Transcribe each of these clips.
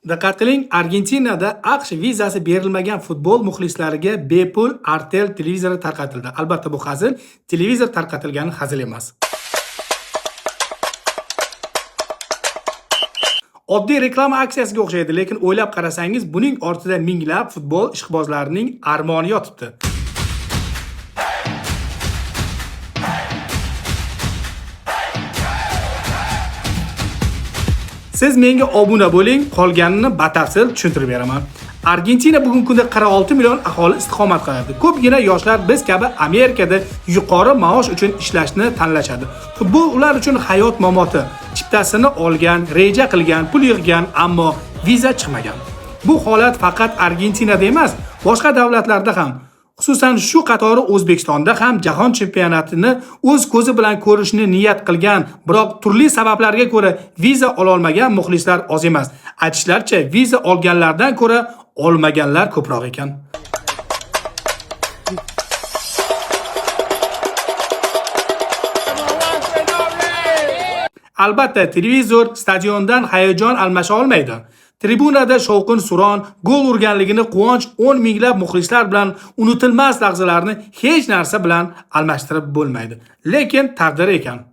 Diqqat qiling, Argentinada AQSh vizasi berilmagan futbol muxlislariga bepul Artel televizori tarqatildi. Albatta, bu hazil, televizor tarqatilgani hazil emas. Oddiy reklama aksiyasiga o'xshaydi, lekin o'ylab qarasangiz, buning ortida minglab futbol ishqibozlarining armoni yotibdi. Siz menga obuna bo'ling, qolganini batafsil tushuntirib beraman. Argentina bugungi kunda 46 million aholi istiqomat qiladi. Ko'pgina yoshlar biz kabi Amerikada yuqori maosh uchun ishlashni tanlashadi. Futbol ular uchun hayot mamoti. Chiptasini olgan, reja qilgan, pul yig'gan, ammo viza chiqmagan. Bu holat faqat Argentinada emas, boshqa davlatlarda ham, xususan shu qatori O'zbekistonda ham jahon chempionatini o'z ko'zi bilan ko'rishni niyat qilgan, biroq turli sabablarga ko'ra viza ololmagan muxlislar oz emas. Aytishlaricha, viza olganlardan ko'ra olmaganlar ko'proq ekan. Albatta, televizor stadiondan hayajon almasha olmaydi. Tribunada shovqin suron, gol urganligini quvonch 10 minglab muxlislar bilan unutilmas lahzalarni hech narsa bilan almashtirib bo'lmaydi. Lekin taqdir ekan.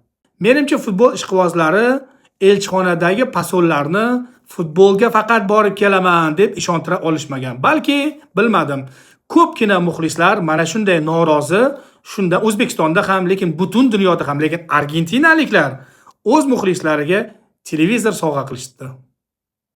Menimcha, futbol ishqibozlari elchixonadagi pasollarni futbolga faqat borib kelaman deb ishontira olishmagan. Balki, bilmadim. Ko'pgina muxlislar mana shunday norozi, shunda O'zbekistonda ham, lekin butun dunyoda ham, lekin argentinaliklar o'z muxlislariga televizor sovg'a qilishdi.